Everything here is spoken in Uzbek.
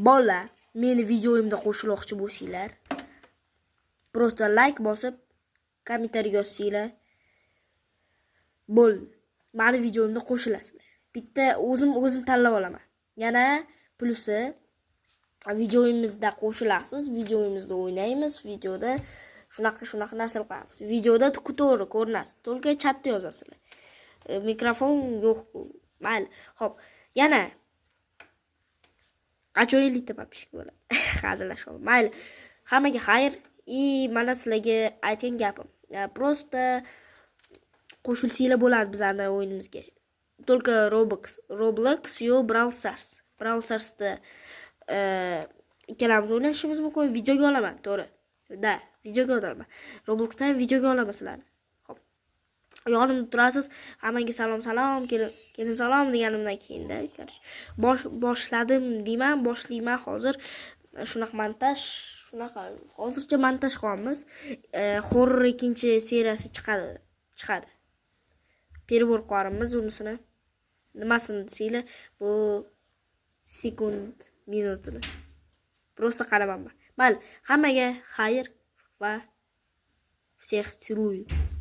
Bolalar, meni videoyimda qo'shilmoqchi bo'lsanglar, просто layk bosib, kommentariy yozsanglar bo'ldi, mani videomda qo'shilasizlar. Bitta o'zim tanlab olaman. Yana plusi, videoyimizda qo'shilasiz, videoyimizda o'ynaymiz, videoda shunaqa shunaqa narsalar qilamiz. Videoda to'g'ri ko'rinasiz, только chatda yozasizlar. Mikrofon yo'q, mayli. Ho'p, yana qachon 50 ta подписчик bo'ladi? Hazillashyapman. Mayli, hammaga xayr. И mana sizlarga aytgan gapim, просто qo'shilsanglar bo'ladi bizani o'yinimizga. Только Roblox yo Brawl Stars. Brawl Starsda ikkalamiz o'ynashimiz mumkin. Videoga olaman, to'g'ri да, videoga olaman. Robloxdan ham videoga olaman sizlarni. Ho'p, yonimda turasiz. Hammaga salom, salom, kelin, kelin, salom deganimdan keyinda, короче, boshladim deyman, boshlayman hozir. Shunaqa montaj, shunaqa hozircha montaj qilyapmiz. Horror ikkinchi seriyasi chiqadi, chiqadi. Перебор qilyapmiz unisini. Nimasini desanglar, bu sekund, minutini просто qaramanman. Mayli, hammaga xayr va всех целую.